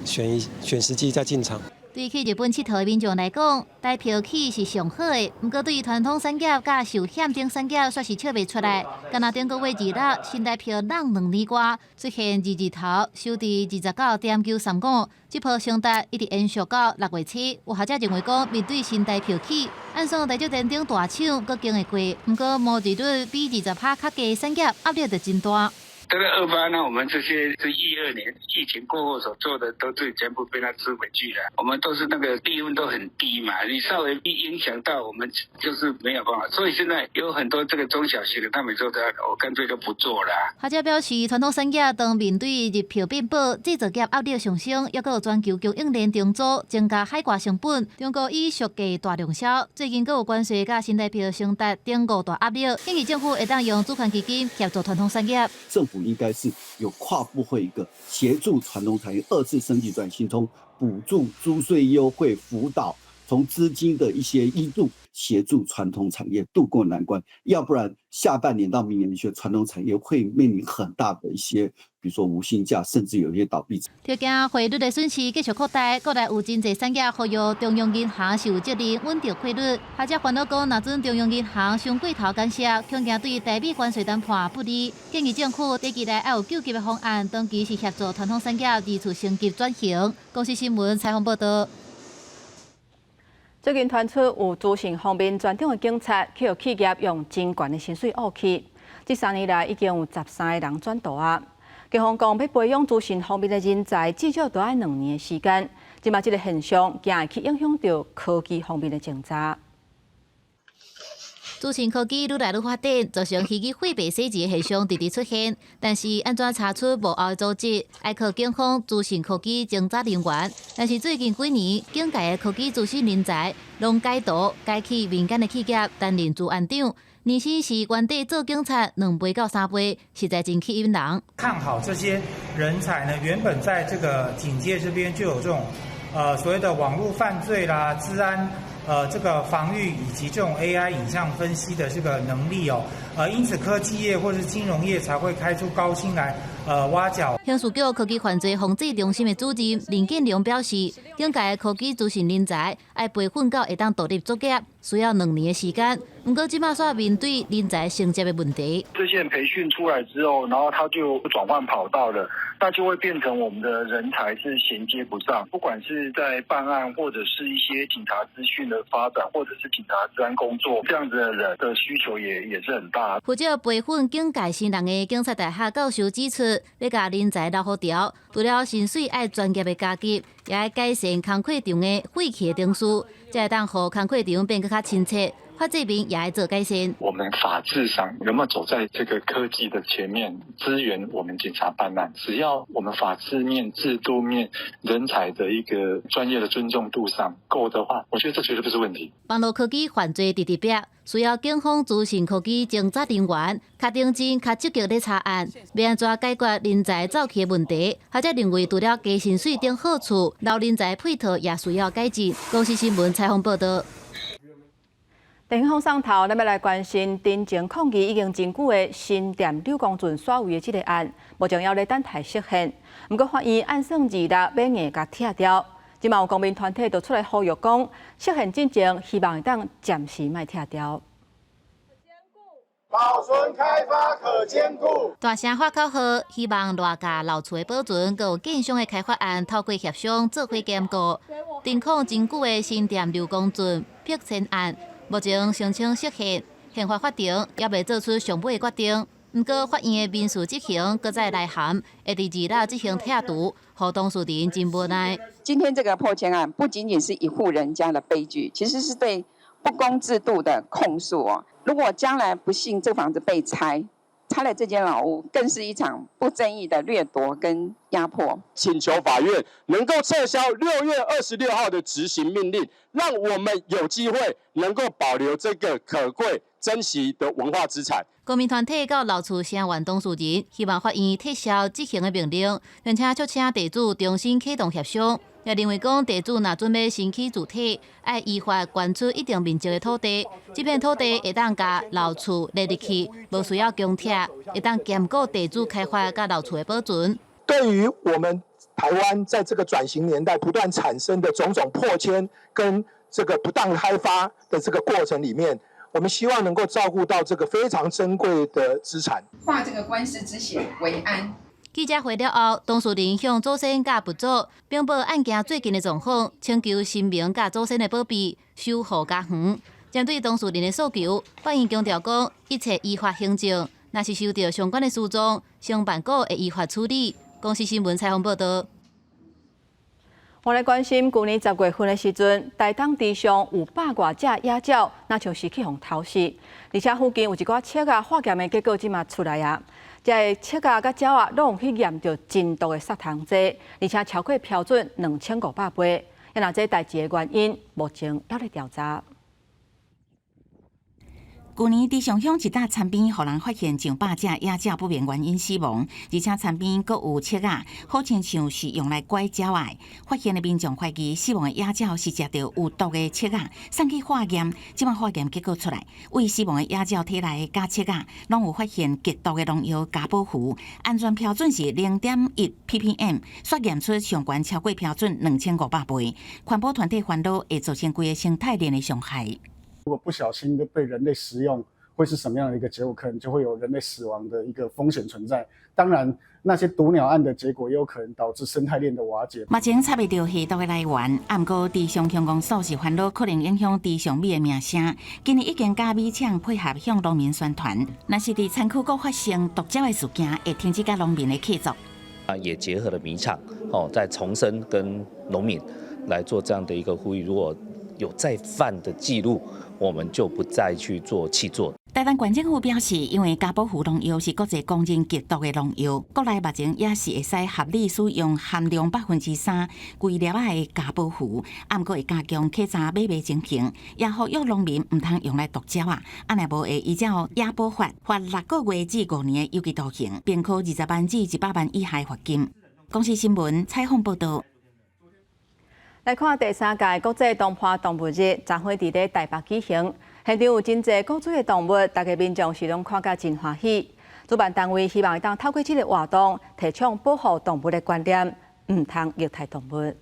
選一選時機再進場。對去日本𨑨迌的民眾來講，台票起是上好的。毋過對於傳統產業佮壽險等產業，煞是笑袂出來。敢若頂個月26，新台票挵2年外，出現二字頭，收佇29.935，這波升值一直延續到6月初。有學者認為講，面對新台票起，按算台積電等大廠閣經會過，毋過毛利率比20%較低產業壓力就真大。這個28呢，我們這些是12年疫情過後所做的，都是全部被他吃回去了。我們都是那個利潤都很低嘛，你稍微一影響到我們，就是沒有辦法。所以現在有很多這個中小型的，他們說的，我乾脆就不做了。學者表示，傳統產業當面對日票變薄，製造業壓力上升，抑閣有全球供應鏈重組，增加海外成本。中國以俗價大量銷，最近閣有關稅佮新台票升值等五大壓力，建議政府會當用主權基金協助傳統產業。政府應該是有跨部會一個協助傳統產業二次升級轉型，從補助、租稅優惠、輔導，從資金的一些挹注，協助傳統產業渡過難關。要不然下半年到明年，一些傳統產業會面臨很大的一些，比如說無薪假，甚至有一些倒閉。著驚匯率的損失繼續擴大，國內有真濟產業呼籲中央銀行是有責任穩定匯率。學者煩惱講，若準中央銀行傷過頭減息，恐驚對台美關稅談判不利。建議政府短期內愛有救急的方案，長期是協助傳統產業二次升級轉型。公視新聞採訪報導。最近傳出有資訊方面專長的警察去予企業用真懸的薪水挖去，這3年來已經有13個人轉逃啊。警方講，欲培養資訊方面的人才，至少都愛2年的時間。這馬這个現象，驚會去影響著科技方面的政策。資訊科技愈來愈發展，造成虛擬貨幣洗錢現象直直出現。但是，按怎查出幕後的組織，愛靠警方資訊科技偵查人員。但是最近幾年，警界的科技資訊人才攏改逃，改去民間的企業擔任資安長，年薪是原底做警察2倍到3倍，實在真吸引人。看好這些人才呢，原本在這個警界這邊就有這種，所謂的網絡犯罪啦、資安。這個防禦以及這種 AI 影像分析的這個能力哦，因此科技業或是金融業才會開出高薪來，挖角。刑事局科技犯罪防制中心的主任林建良表示，警界科技資訊人才愛培訓到會當獨立作業，需要2年的時間。毋過這馬煞面對人才承接的問題。這些人培訓出來之後，然後他就轉換跑道了，那就會變成我們的人才是銜接不上，不管是在辦案或者是一些警察資訊的發展，或者是警察治安工作，這樣子的人的需求也是很大。負責培訓警界新人的警察大學教授指出，欲共人才留予牢，除了薪水愛專業的加給，也愛改善工課場的廢棄的程序，才會當予工課場變閣較親切。法制面也愛做改善。我們法制上有沒有走在這個科技的前面，支援我們警察辦案？只要我們法制面、制度面、人才的一個專業的尊重度上夠的話，我覺得這絕對不是問題。網路科技犯罪直直逼，需要警方資訊科技偵查人員較認真、較積極咧查案，欲按怎解決人才走去的問題？學者認為，除了加薪水等好處，留人才配套也需要改進。公視新聞採訪報導。電影上頭，咱欲來關心陳情抗議已經真久的新店柳公圳徙位的這个案，目前猶咧等待釋憲。毋過法院按算26欲硬共拆掉。這馬有公民團體就出來呼籲講，釋憲進前，希望會當暫時莫拆掉。保存開發可兼顧。大聲發口號，希望賴價老厝的保存，閣有建商的開發案，透過協商做伙兼顧。停抗真久的新店柳公圳迫遷案，目前申請釋憲，憲法法庭猶未做出上尾的決定。毋過法院的民事執行閣再來函，會佇26執行拆除，予當事人真無奈。今天這個迫遷案不僅僅是一戶人家的悲劇，其實是對不公制度的控訴哦。如果將來不幸這房子被拆，拆了這間老屋，更是一場不正義的掠奪跟壓迫。請求法院能夠撤銷6月26號的執行命令，讓我們有機會能夠保留這個可貴珍惜的文化資產。公民團體佮老厝聲援當事人，希望法院撤銷執行的命令，並且促請地主重新啟動協商。也認為講地主若準備新起住宅，愛依法捐出一定面積的土地，這片土地會當共老厝連入去，無需要供拆，會當兼顧地主開發佮老厝的保存。對於我們台灣在這個轉型年代不斷產生的種種迫遷跟這個不當開發的這個過程裡面，我們希望能夠照顧到這個非常珍貴的資產。化這個官司之險為安。記者會了後，當事人向祖先佮佛祖稟報案件最近的狀況，請求神明佮祖先的保庇，守護家園。針對當事人的訴求，法院強調講，一切依法行政，若是收到相關的訴狀，承辦股會依法處理。公視新聞採訪報道。我來關心，舊年10月份的時陣，台東池上有百外隻野鳥，若像是去予偷食，而且附近有一寡粟仔化驗的結果，這馬出來啊。這个粟仔佮鳥仔攏有去驗著真毒的殺蟲劑，而且超過標準2500倍。若這代誌的原因，目前猶咧調查。舊年池上鄉一搭田邊，予人發現上百隻野鳥不明原因死亡，而且田邊閣有粟仔，好親像是用來拐鳥仔。發現的民眾懷疑死亡的野鳥是食著有毒的粟仔，送去化驗，這馬化驗結果出來，對死亡的野鳥體內佮粟仔，攏有發現極毒的農藥加寶氟，安全標準是0.1 ppm，煞驗出上懸超過標準2500倍。環保團體煩惱會造成規个生態鏈的傷害。如果不小心就被人類食用，會是什麼樣的一個結果？可能就會有人類死亡的一個風險存在。當然，那些毒鳥案的結果也有可能導致生態鏈的瓦解。目前查袂著下毒的來源，毋過池上鄉公所是煩惱可能影響池上米的名聲。今年已經佮米廠配合向農民宣傳，若是佇田區閣發生毒鳥的事件，會停止佮農民的合作。啊，也結合了米廠，哦，再重申跟農民來做這樣的一個呼籲，如果有再犯的記錄，我們就不再去做契作。台灣縣政府表示，因為加寶氟農藥是國際公認極毒的農藥，國內目前也是會使合理使用含量3%規粒仔的加寶氟，毋過會加強稽查買賣情形，也呼籲農民毋通用來毒鳥仔，按若無會依照野保法罰6個月至5年的有期徒刑，並科20萬至100萬以下罰金。公視新聞採訪報道。來看第三屆國際當伴動物日，昨昏佇咧台北舉行，現場有真濟古錐的動物，大家民眾是攏看甲真歡喜。主辦單位希望會當透過這个活動，提倡保護動物的觀念，毋通虐待動物。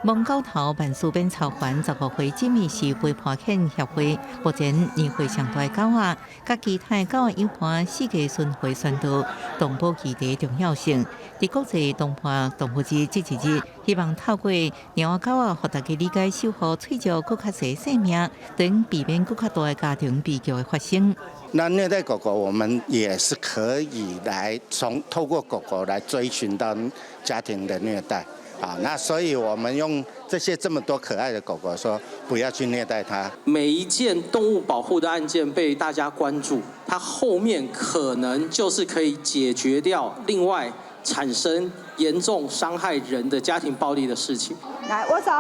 蒙高頭萬事變草環15歲這物是陪伴犬協會目前年會上大狗仔，佮其他狗仔友伴四界巡迴宣導動保議題重要性。佇國際當伴動物日這一日，希望透過貓仔狗仔，予大家理解守護喙石閣較濟性命，等避免閣較大的家庭悲劇的發生。那虐待狗狗，我們也是可以來從透過狗狗來追尋到家庭的虐待。啊，那所以我們用這些這麼多可愛的狗狗，說不要去虐待它。每一件動物保護的案件被大家關注，它後面可能就是可以解決掉另外產生嚴重傷害人的家庭暴力的事情。來，握手，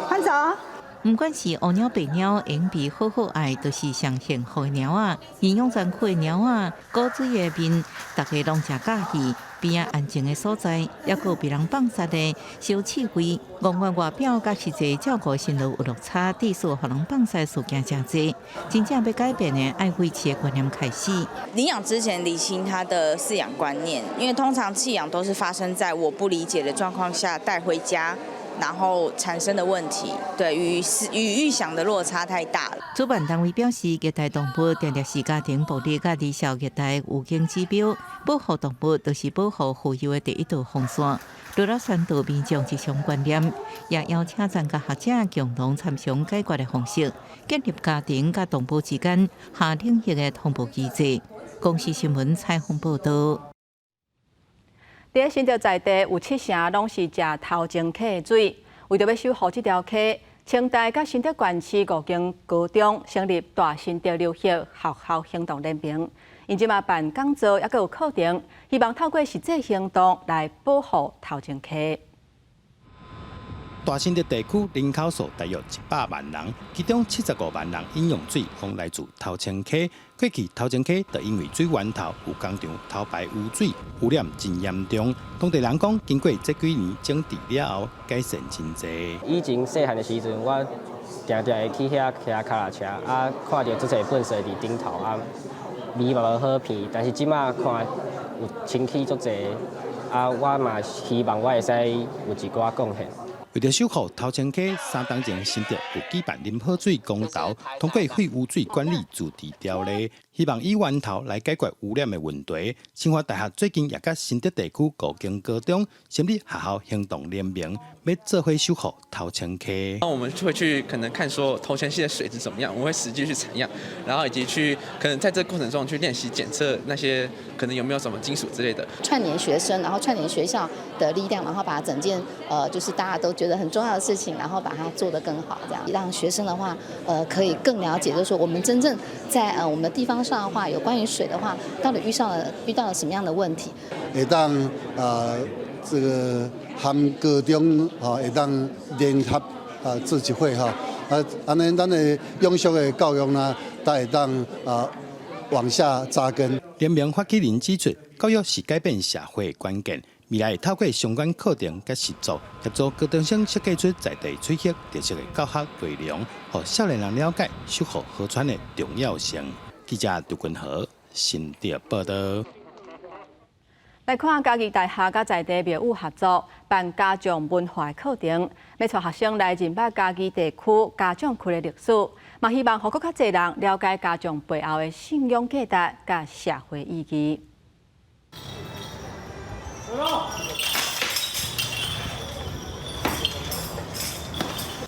揮手。毋管是烏貓白貓，會被好好愛，都是上幸福的貓仔。營養專區的貓仔，古錐的面，大家攏誠佮意。邊仔安靜的所在，抑閣有被人放殺的小刺蝟，戇原外表佮實際照顧辛勞有落差，致使予人放殺事件誠濟。真正欲改變的，愛維持的觀念開始。領養之前理清他的飼養觀念，因為通常棄養都是發生在我不理解的狀況下帶回家。然後產生的問題，對與預想的落差太大了。主辦單位表示，虐待動物定定是家庭暴力佮兒少虐待預警指標，保護動物就是保護婦幼的第一道防線。除了宣導民眾日常觀念，也邀請專家學者共同參詳解決的方式，建立家庭佮動物之間跨領域的同步機制。公視新聞採訪報道。佇咧新竹在地有七成攏是食頭前溪的水，為為著欲守護這條溪，清大佮新竹縣市五間高中成立大新竹流域學校行動聯盟，𪜶這馬辦講座，猶閣有課程，希望透過實際行動來保護頭前溪。大新竹地區人口數大約100萬人，其中75萬人飲用水攏來自頭前溪。過去頭前溪就因為水源頭有工廠偷排污水，污染真嚴重。當地人講，經過這幾年整治了後，改善真濟。以前細漢的時陣，我定定會去遐騎跤踏車，啊，看著足濟糞埽佇頂頭，啊，味嘛無好鼻。但是這馬看有清氣足濟，啊，我嘛希望我會使有一寡貢獻。為著守護頭前溪，3冬前新竹有舉辦啉好水公投，通過廢污水管理自治條例，希望以源頭來解決污染的問題。清華大學最近也佮新竹地區五間高中成立學校行動聯盟，欲做伙守護頭前溪。那我們就會去可能看說頭前溪的水質怎麼樣，我們會實際去採樣，然後以及去可能在這個過程中去練習檢測那些可能有沒有什麼金屬之類的。串聯學生，然後串聯學校的力量，然後把整件就是大家都覺得很重要的事情，然後把它做得更好，這樣讓學生的話，可以更了解，就是說我們真正在我們的地方上的話，有關於水的話，到底遇到了什麼樣的問題？會當啊，這個含高中吼會當聯合啊做一伙吼，啊，按呢咱的永續的教育呢，才會當啊往下紮根。聯盟發起人指出，教育是改變社會的關鍵。未來會透過相關課程佮實作，協助高中生設計出在地水域特色的教學內容，予少年人了解守護河川的重要性。記者杜君和新竹報道。來看嘉義大學佮在地廟宇合作辦家將文化課程，欲帶學生來認捌嘉義地區家將區的歷史，嘛希望予閣較濟人了解家將背後的信仰價值佮社會意義。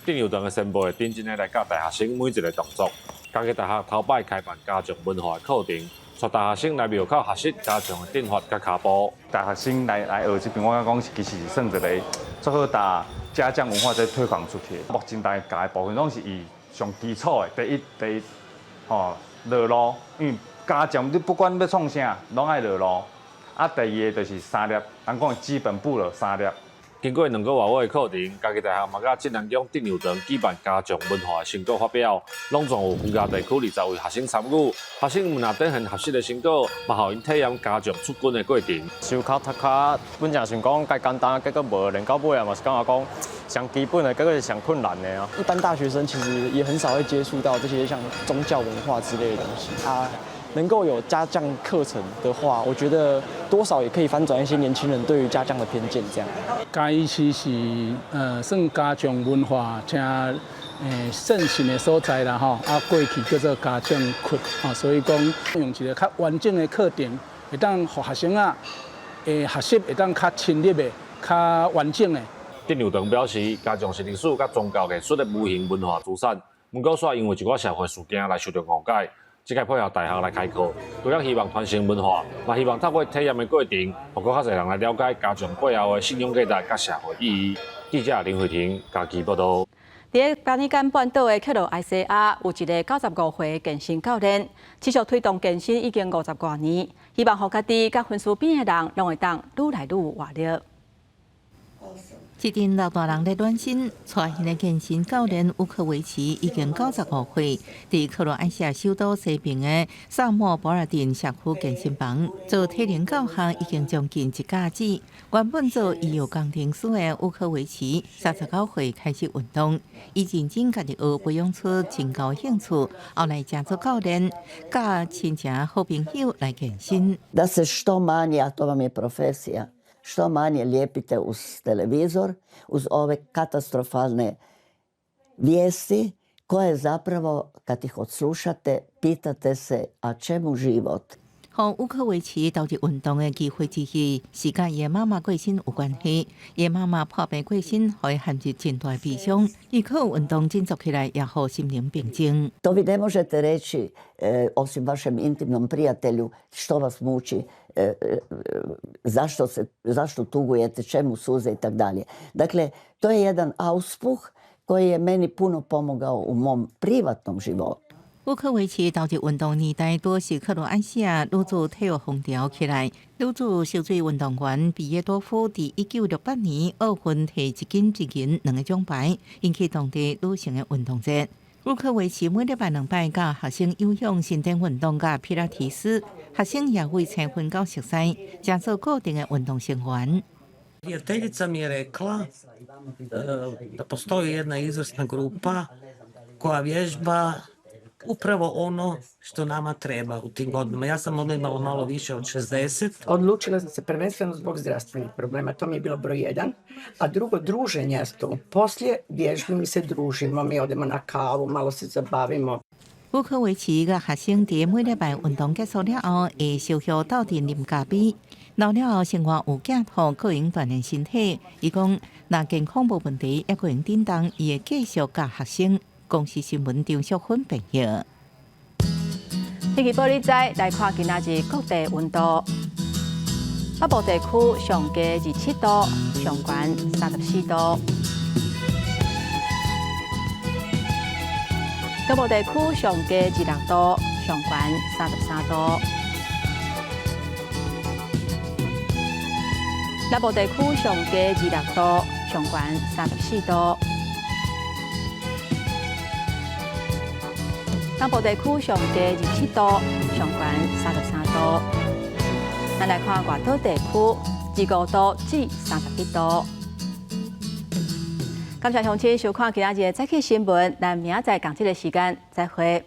鎮佑堂的先輩認真的來教大學生每一個動作。嘉義大學頭擺開辦家將文化課程，帶大學生來廟口學習家將的陣法佮跤步。大學生來學這邊，我感覺講其實是算一個最好把家將文化再推廣出去。目前大家教的部分攏是以上基礎的，第一，吼落路，因為家將你不管欲創啥，攏愛落路。啊，第二个就是三粒，人講的基本步囉三粒。經過2個外月的課程，嘉義大學嘛佮鎮南宮鎮佑堂舉辦家將文化的成果發表，攏總有雲嘉地區20位學生參與。學生們若展現學習的成果，嘛予𪜶體驗家將出軍的過程。收較讀較本來想講較簡單，結果無練到尾啊，嘛是感覺講上基本的，結果是上困難的啊。一般大學生其實也很少會接觸到這些像宗教文化之類的東西啊。能夠有家將課程的話，我覺得多少也可以翻轉一些年輕人對於家將的偏見。這樣，嘉義市是算家將文化誠盛行的所在啦吼，啊過去叫做家將窟啊，所以講用一個較完整的課程，會當予學生啊，學習會當較深入的、較完整的。鎮佑堂表示，家將是歷史佮宗教藝術的無形文化資產，毋過煞因為一寡社會事件來受著誤解。這屆配合大學來開課，除了希望傳承文化，嘛希望透過體驗的過程，予閣較濟人來了解家將背後的信仰價值佮社會意義。記者林慧婷嘉義報導。佇咧加爾干半島的克羅埃西亞，有一個95歲的健身教練，持續推動健身已經50外年，希望予家己佮分身邊的人，攏會當愈來愈有活力。這陣老大人咧暖身，帶彼个健身教練烏克維奇已經95歲，佇克羅埃西亞首都西邊的薩莫博爾鎮社區健身房做體能教學，已經將近一甲子。原本做醫藥工程師的烏克維奇，39歲開始運動，伊認真家己學，培養出真高興趣，後來成做教練，教親情好朋友來健身。 Da se što manje, a to vam je profesija, što manje lijepite uz televizor, uz ove katastrofalne vijesti koje zapravo kad ih odslušate pitate se a čemu život? 予烏克維奇投入運動的機會之一，是佮伊的媽媽過身有關係。伊的媽媽破病過身，予伊陷入真大悲傷。伊靠運動振作起來，也予心靈平靜。 To vi ne možete reći osim vašem intimnom prijatelju što vas muči. Zašto tugujete, čemu suze i tak dalje. Dakle, to je jedan auspuh koji je meni puno pomogao u mom privatnom životu. 烏克維奇投入運動年代，多是克羅埃西亞女子體育風潮起來。女子泅水運動員比耶多夫佇1968年奧運提一金一銀兩個獎牌，引起當地女性的運動熱。烏克維奇每禮拜兩擺教學生有氧伸展運動佮皮拉提斯，學生也為青訓到熟似，成做固定的運動成員。 Prijateljica mi je rekla da postoji jedna izvrsna grupa koja vježba upravo ono što nama treba u tim godinama. Ja sam onda imala malo više od 60. Odlučila sam se prvenstveno zbog zdravstvenih problema, to mi je bilo broj jedan. A drugo, druženja tu. Poslije vježbi mi se družimo, mi odemo na kavu, malo se zabavimo. 烏克維奇佮學生佇每禮拜運動結束了後，會相約鬥陣啉咖啡。老了後生活有寄託，閣會用鍛鍊身體。伊講，若健康無問題，猶閣會用振動，伊會繼續教學生。公視新聞張淑芬編譯。天氣報你知，來看今仔日各地溫度。北部地區上低27度，上懸34度。中部地區上低26度，上懸33度。南部地區上低26度，上懸34度。東部地區上低27度，上懸33度。咱來看外島地區，25度至31度。感謝鄉親收看今仔日的早起新聞，咱明仔載仝這个時間再會。